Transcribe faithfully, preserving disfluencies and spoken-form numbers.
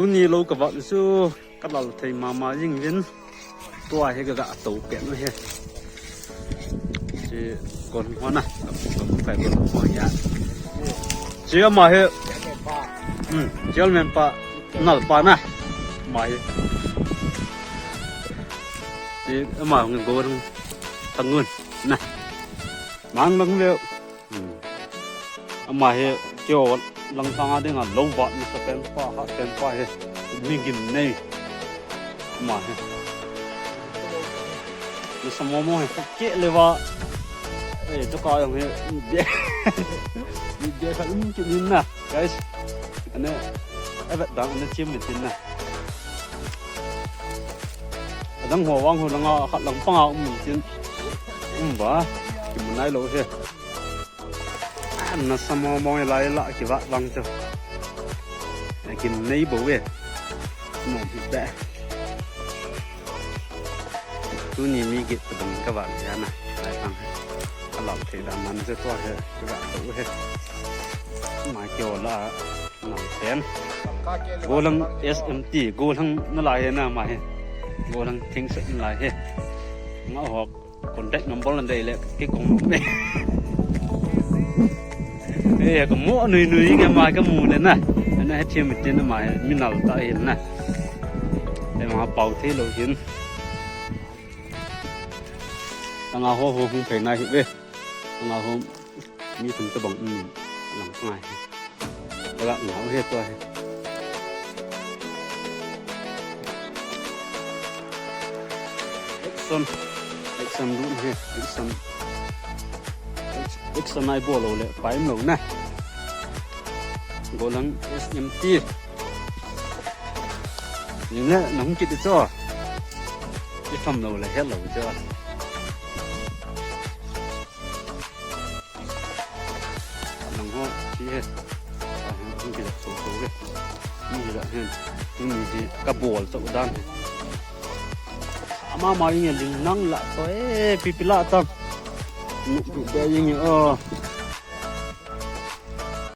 Tuni lou kavat chu kalal thei mama jing uvin. Tua hi kaga tou pet u hi. Chi kon hona, kon kai kon ho ya. Chi ama hi. Hmm, chairman pa, nal pa na. Ama hi. Chi ama ngi go rung tangun na. Mang lang le. Hmm. Ama hi keo lang sanga dinga lou vat nasa pen pa, ha pen pa hi. Mi gimnei. Ama hi. Nasa momo hi. Ke le va. Eh, tu ka jong hi. Bia. Bia ka um ki min na. Guys. Ane. Avet dang ane chim mi tin na. Adang ho vang ho langa khat lang panga um mi tin. Um ba. Kimu nai lou hi. Nasa momo lai la kivat vang chu. Gimnei bou e. Nom hi be. Tuni mi git tabang kavat le na. Lai pang. Kalal thei dan nan chu tua hi. Kavat tou hi. Mai keo la. Nang pen. Golang S M T. Golang nalai hi na mai hi. Golang thing set nalai hi. Nga hok. Contact number lan dei le, kei kong nom e. Eh, kamu nui nui ke mai kamu le na. Ana he thiam tin mai, mi nal ta hin na. Te ma pau thei lou hin. Tanga ho ho hung phei na hi ve. Tanga ho mi thum tabang um lang ngai. Wala ngau hi tua hi. Action. Action du hi. Action. Action ai bol lou le. Pai lou na. Golang S M T. Ni le nang kit cho. I tham lou le het lou cho. Nang ho, chi he. Ah, hung kila so so ve. Ni la hen. Ni ni kabol so dan he. Ama ma ing ling nang la to e, pipi la tam. Nu nu be ing o.